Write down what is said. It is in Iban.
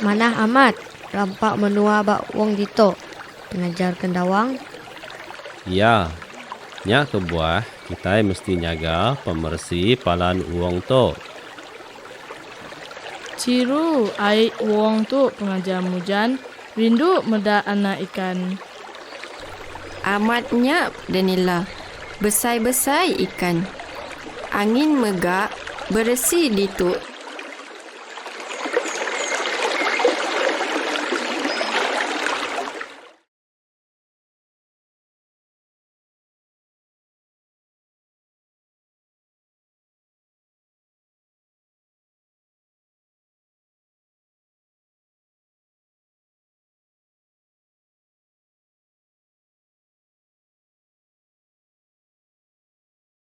Manah amat rampa menua ba wong ditu, Pengajar Kendawang. Ya. Nya kebuah kitai mesti nyaga pemeresi palan wong tu. Chiru ai wong tu Pengajar Mujan rindu meda anak ikan. Amat nya Danila. Besai-besai ikan. Angin mega beresi ditu.